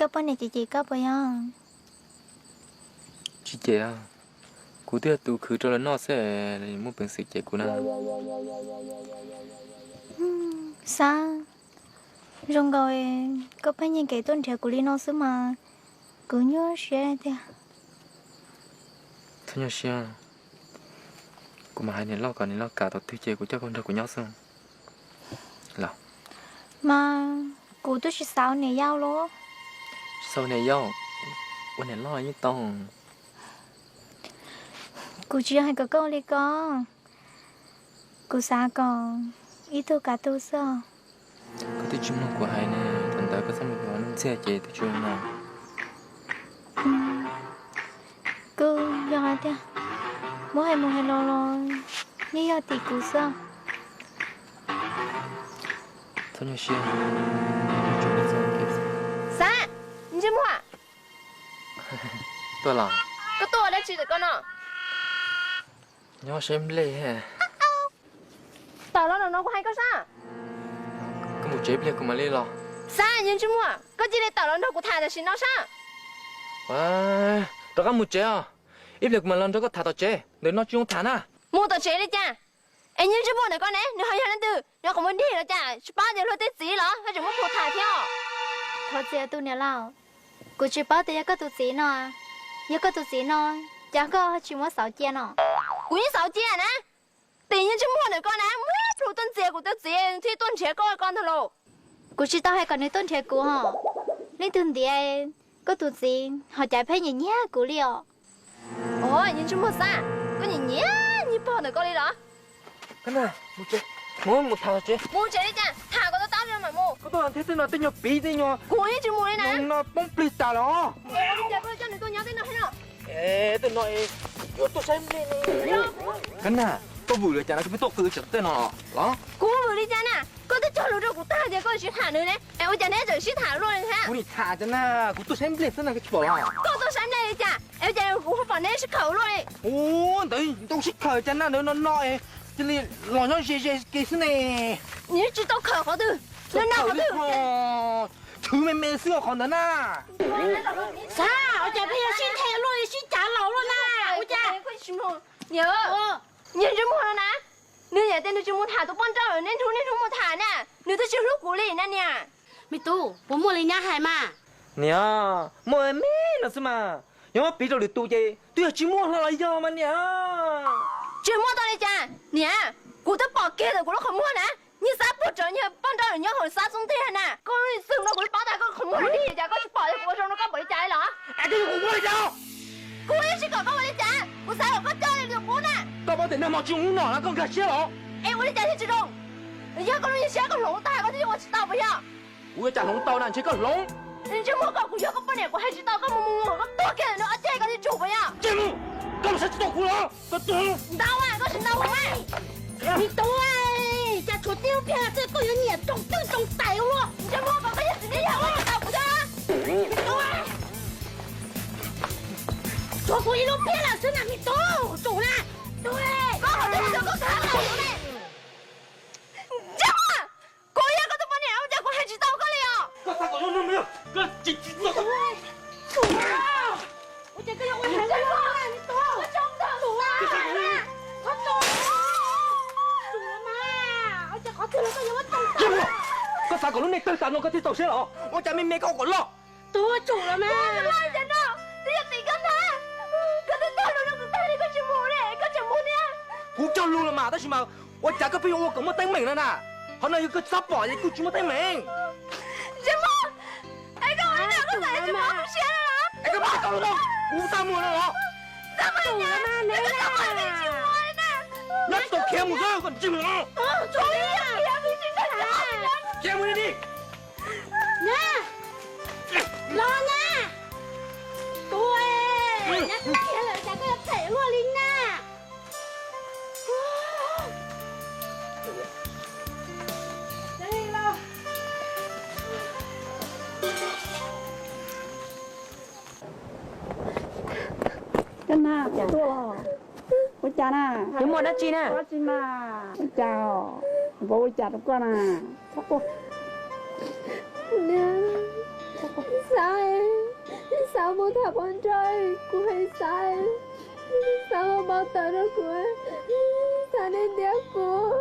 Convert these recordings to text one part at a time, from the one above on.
Poj niam cem cem koj puas yog? Tsis cem, kuv twb yog tus khwv rau lawv noj xwb, muaj peev xwm cem kuv na. Xab, zoo nkaus koj pheej nyiag kev tuaj nrhiav kuv li no xwb mas kuv nyuaj siab tiag. Txhob nyuaj siab, kuv mam hais niam loj kom niam loj kam thaum twg ces kuv coj koj nrog kuv nyob xwb los. Mas kuv twb tsis xav ua niam yau los. Tsis xav ua niam yau, ua niam loj yeej tau. Kuv tsis yog hais kom koj ua li ko, kuv xav kom ib tug kav tug xwb. Koj twb tsis mloog kuv hais ne, thaum ntawd koj txhob mus yuav Nuj Ntxhiaj ces twb tsis ua no. Kuj yog hais tias muab hais mus hais los los yeej yog tim kuv xwb. Txhob nyuaj siab. Xab, Ntsej Muag. Tuaj los? Koj tuaj ua dab tsi ntawm koj no? Nyob saib nplej. Tawm los nram no kuv hais koj sab. Koj mus tsev ib pliag kuv mam li los. Xab, Ntsej Muag, koj cia li tawm los nrog kuv tham tam sim no sab. Rov qab mus tsev os, ib pliag kuv mam los nrog koj tham tom tsev, ntawm no tsis zoo tham na. Mus tom tsev li cas? Es Ntsej Muag ntawm koj ne, nws ho yog leej twg? Nws qhov muag dig los cas, tsis paub tias luag tej txiv los ho tseem muab phum tham thiab os. Thov txim tus niam laus, kuv tsis paub tias yog koj tus txiv no. Yog koj tus txiv no, cas koj tsis muab xauv cia no? Kuv yeej xauv cia na. Tim Ntsej Muag ntawm koj na, muab plhus tuaj ntxias kuv tus txiv thiaj tuaj nrhiav koj ko ntag lauj. Kuv tsis tau hais kom nws tuaj nrhiav kuv hos. Leej twg ntiav koj tus txiv ho cas pheej nyiam nyiag kuv li os. Os, Ntsej Muag Xab, koj nyiam nyiag niag pog ntawm koj li los? Mus, mus tham tsev. Mus tsev li cas? Tham kom tau tab li mam mus. Koj tuaj thiab tej no tej nyuag piv tej nyuag, kuv yeej tsis mus li na. No poob plig tas los. Koj coj nws tuaj nyob tej no. Tej no yuav tuaj saib nplej ne. Kab Nag, koj vwm li cas no koj pheej tuaj qw tsam tej no los? Kuv vwm li cas na? Koj twb cog lus rau kuv tag tias koj tsis tham nws ne, es ua cas neb tseem sib tham luaj li thiab? Kuv nim tham cas na, kuv tuaj saib nplej xwb na, koj tsis pom los? Koj tuaj saib nplej li cas es ua cas kuv ho pom neb sib khawm luaj li? Ua ntawd ntau sib khawm cas na, ntawd no no es cia li los nyob ze ze kiag xwb ne. Nws tsis tau khawm qhov twg, no no qhov twg. Chwv me me xwb qhov ntawd na. Xab, ua cas pheej yuav sib the luaj li, sib cav laus luaj na? Ua cas? Niam, Ntsej Muag no na, nws yam tias nws tsis mus tham tus poj nrauj, niaj hnub niaj hnub mus tham na, nws twb tsis hlub kuv li na niam. Me tub, puas muaj li nyab hais mas? Niam, muaj me no xwb mas, yog muab piv rau lwm tus ces twb yog tsis muaj hlo los yog mas niam. Tsis muaj tau li cas niam, kuv twb pom kiag ntawm kuv lub qhov muag na. Nyiag Xab puag tod, nyiag poj nrauj nyob hauv Xab xub ntiag na. Koj lub xwm no kuv twb paub tag, koj qhov muag dig cas koj tsis pom, yog kuv ua zoo rau koj pom li cas li los? Es koj yuav kuv ua li cas? Kuv yeej tsis kom koj ua li cas, kuv xav kom koj coj li tus qub na. Koj paub tias nag hmo tsis zoo hnub no na, koj nkag siab los? Es ua li cas thiaj tsis zoo? Yog koj lub siab koj hloov tag koj thiaj ua tsis tau puas yog? Kuv yuav cas hloov tau na, ntshe koj hloov. Ntsej Muag, koj, kuv yog koj poj niam, kuv hais tsis tau koj mus mus, koj tuag kiag ntawm no, koj cia li koj tsis tsum puas yog? Ntsej Muag, koj xav tsis tau kuv los? Koj tuag. Ntau, koj tsis ntau mas. Me tub, cas tshuav tib lub phiab xwb koj yuav nyiam roos twj roos tais ua luaj. Ntsej Muag, koj yog txiv neej yog koj tsis tau kuv thiab. Me tub, tshuav kuv ib lub phiab lawm xwb na me tub, tsum na. Koj qhov twg koj khab los ne? Ntsej Muag, kuv yog koj tus poj niam, ua cas kuv hais tsis tau koj li os? Koj xav kom zoo no, koj tsis tsis tau. Ua cas koj yuav ua heev li no me tub? Tsum mas, ua cas qhov twg los koj yuav muab tau? Koj xav kom lub neej tawg tas no koj thiaj txaus siab los? Ua cas me me koj ua kom loj? Tus tsum los mas. Twb yog tim koj ntag, koj twb cog lus rau kuv tag li koj tsis mus li, koj tseem mus thiab. Kuv cog lus los mas, tab sis mas ua cas koj pheej yuav ua kom muaj teeb meem no na? Qhov no yog koj txhob pom es kuj tsis muaj teeb meem. Ntsej Muag, es koj ua li no koj xav tsis pom kuv siab no los? Es koj pheej cog lus rau kuv tag muag no los? Txhob mus li cas, koj txhob mus li, tsis mus li na. Nyob tsis tau khiav mus xwb koj ntsej muag no. Khiav mus li. Los na. Tub, nyab twb khiav lawm cas koj yuav phem luaj li na. Kab Nag, koj tuaj los? Ua cas na? Yuav muaj dab tsi na? Ua cas, puas ua cas rau koj na? Txhob quaj. Xav, xav mus tham poj nrauj, kuv hais xav, xav ua pov tawm rau kuv, xav nej ntiab kuv.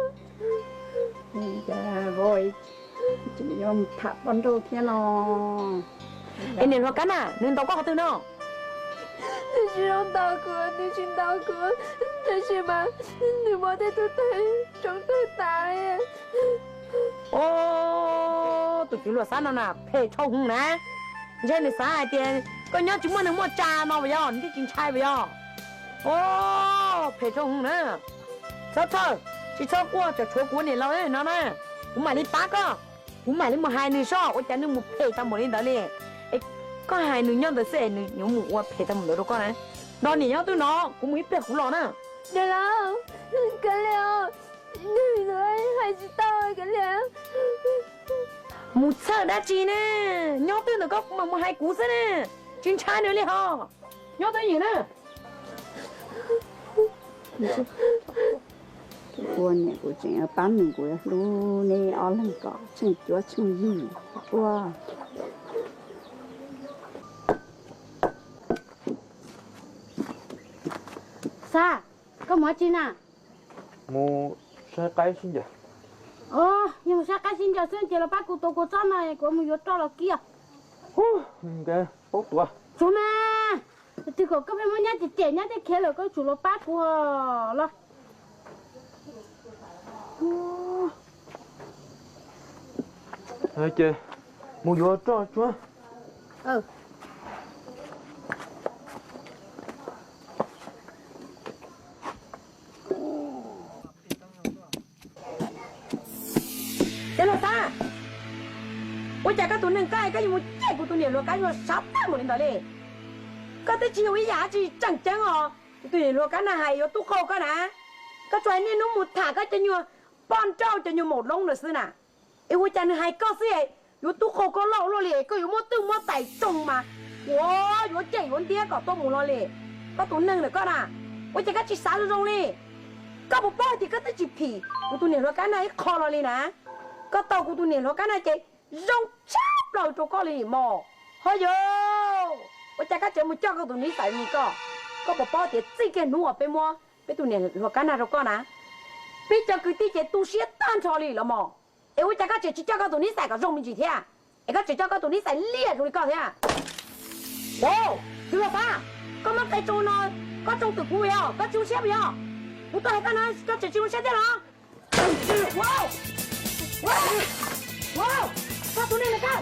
Vauv, tseem yuav mus tham poj nrauj thiab no. Es niam hluas Kab na, nws ntaus koj qhov twg no? Nws tsis zoo ntaus kuv, nws tsis ntaus kuv, tab sis mas nws muab tej tug tawg tsoo tawg tas li. Os, tus txiv hluas Xab no na phem dhau hwv na. Ntshe nws xav hais tias koj nyob tsis muaj neeg muaj tsa no puas yog, nws thiaj tsis ntshai puas yog? Os, phem dhau hwv na. Txhob txhawj, tsis txhob quaj, tseem tshuav kuv ua niam laus no na. Kuv mam li pab koj, kuv mam li mus hais nws soj ua cas nws mus phem tau npaum li ntawd li. Es koj hais nws nyob ntawd xwb es nws yuav mus ua phem tau npaum ntawd rau koj na. Nrog niam nyob twg no, kuv mus ib pliag kuv los na. Niam laus, kav liam, nws hais tsis tau, kav liam. Mus txhawj dab tsi ne, nyob twg ntawm koj kuv mam mus hais kuv xwb ne, tsis ntshai nws li hos. Nyob twj ywm na. Ua niam kuv tseem pab nws, kuv yuav hlub neb ob leeg kom tsheej cuab tsheej yig ua. Xab, koj mus dab tsi na? Mus saib qaib sib ncaws. Os, yog mus saib qaib sib ncaws xwb ces los pab kuv tuav kua txob no, kuv mus yuav roj los kib. Paub tuav. Tsuav mas, twg kom koj pheej muab nyab cem cem nyab thiaj khiav lawm, koj tsum los pab kuv los. Ces mus yuav roj tsuab. Txiv hluas Xab, ua cas koj tus neeg koj es koj yuav mus cem kuv tus niam hluas Kab Nyuag sab tag npaum li ntawd li? Koj twb tsis yog ib yam dab tsi tseem ceeb os. Kuv tus niam hluas Kab Nag hais yuav tub qau koj na, koj tsuas hais niaj hnub mus tham koj cov nyuag poj nrauj cov nyuag maum loob ntawd xwb na. Es ua cas nws hais koj xwb es yuav tub qau koj loj luaj li, koj yuav muab twj muab tais tsoo mas ua yuav cem yuav ntiab kom tuaj mus hlo li. Koj tus neeg ntawm koj na, ua cas koj tsis xav zoo zoo li? Koj puas paub hais tias koj twb tsis phim kuv tus niam hluas Kab Nag ib qho los li na. Koj tau kuv tus niam hluas Kab Nag ces zoo tshaj plaws rau koj li mos. Ho yog, ua cas koj tseem mus coj koj tus niam xais mis koj? Koj puas paub tias txij kiag hnub uas peb muab peb tus niam hluas Kab Nag rau koj na, peb cov kwv tij ces tu siab tag nrho li los mos. Es ua cas koj tseem tsis coj koj tus niam xais kom zoo me ntsis thiab, es koj tseem coj koj tus niam xais liaj zoo li koj thiab? Txiv hluas Xab, koj muab qe tsoo no, koj tsoo twm kuv yog koj tsis zoo siab puas yog? Kuv tuaj hais koj no koj tseem tsis zoo siab thiab los? Koj tus neeg na koj,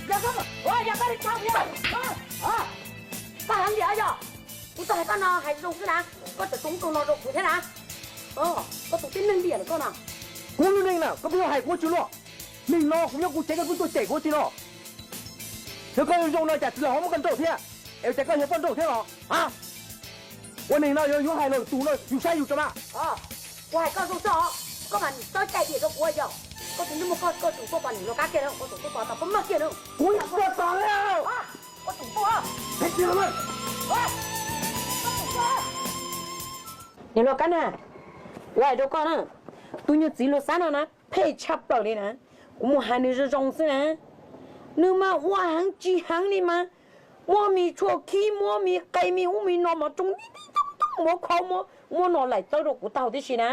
yog koj, yog koj li tau puas yog? Koj heev tiag yog? Kuv tuaj hais koj no hais zoo xwb na, koj tseem tsoo tsoo no rau kuv thiab na. Koj tus tib neeg liam na koj no. Kuv lub neej na koj pheej yuav hais kuv ua tsis luaj. Neeg no kuv nyob kuv tsev koj kuj tuaj cem kuv ua tsi no. Yog koj zoo no cas tsis los ho muab koj nrauj thiab, es cas koj yog poj nrauj thiab los? Ua neeg no yuav hais los tus no yus saib yus tso mas. Kuv hais koj zoo xwb os, koj mas nim txawj cai diam rau kuv yog. Koj tus neeg muaj koj, koj tsum tuaj pom niam hluas Kab kiag na, koj tsum tuaj pom mas koj mag kiag na. Kuv yog koj tos li. Koj tsum tuaj. Niam hluas Kab na, kuv hais rau koj na, tus nyuag txiv hluas Xab no na phem tshaj plaws li na. Kuv mus hais nws zoo zoo xwb na, nws mas ua heev tsis heev li mas, muab mis tshuaj khib, muab mis qe, mis ub mis no mas tsoo tib tib tooj tooj, muab khob muab muab no laim tawb rau kuv tau tib si na.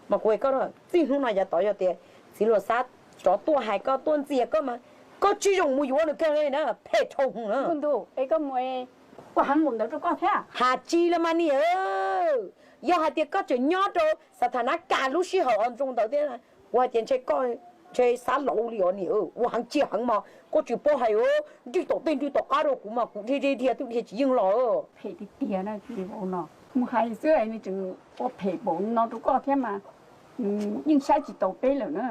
Mas kuv hais koj, txij hnub no yav tod yog tias txiv hluas Xab rov tuaj hais koj tuaj ntxias koj mas, koj tsis zoo mus yuav nws kiag li na, phem dhau hwv na. Ntu, es koj mus ua heev npaum ntawd rau koj thiab? Has tsis los mas niam, yog hais tias koj tseem nyob rau Xathanakas lub sij hawm ntsoo ntawd thiab, kuv hais tias ntshe koj ntshe xav laus li os niam, ua heev tsis heev mas koj tsis paub hais, nrig tom tej nrig tom qab rau kuv mas kuv dhia dhia dhia twb dhia tsis yeej los. Phem tiag tiag na, tus vauv no mus hais xwb nws tseem ua phem npaum no rau koj thiab mas, nws yeej saib tsis taus peb lawm na.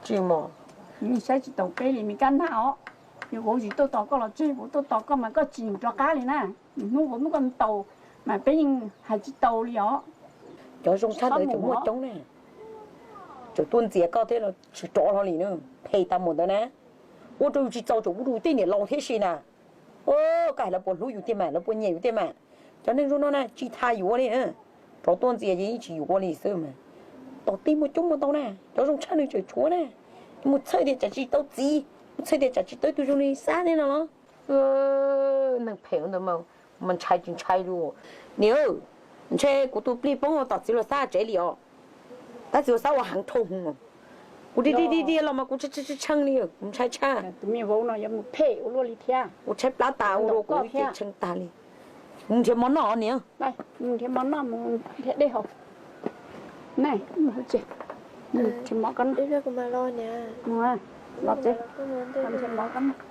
Tsis mas, nws yeej saib tsis taus peb li me Kab Nag os. Yog vauv tsis tuaj tos koj los tseg, vauv tuaj tos koj mas koj tsis rov qab li na. Hnub vauv muab koj ntaus mas peb yeej hais tsis tau li os. Cov zoo tshaj ntawd tseem muaj coob ne, tseem tuaj ntxias koj thiab los tsis rov hlo li na. Phem tas mus ntawd na, ua rau yus tsis txaus tseem ua rau yus tej niam laus thiab si na. Koj hais lawv puas hlub yus tiag mas, lawv puas nyiam yus tiag mas. Cov neeg zoo no na tsis tas yuav li na, rov tuaj ntxias ces yeej tsis yuav li xwb mas. Tom teb muaj coob muaj ntau na, cov zoo tshaj nws tseem tshuav na. Mus txhawj tias tsam tsis tau txiv, Txhais tias tsam tsis tau ib tug zoo li Xab thiab no los. Neeg phem ntawd mas ntshai tsis ntshai li. Niam, ntshe kuv tus plig poob ua tom txiv Luag Xab tsev li os. Tab txiv Luag Xab ua heev dhau hwv no. Kuv di di di di los mas kuv tshee tshee li, kuv ntshai tshaj. Tus me vauv no yuav mus phem ua luaj li thiab. Kuv tshaib plab tas ua rau kuv ib ce tshee tag li. Mus nrhiav mov noj niam. Mus nrhiav mov noj, mus nrhiav dej haus. Nrhiav mov, los tsev, nrhiav mov.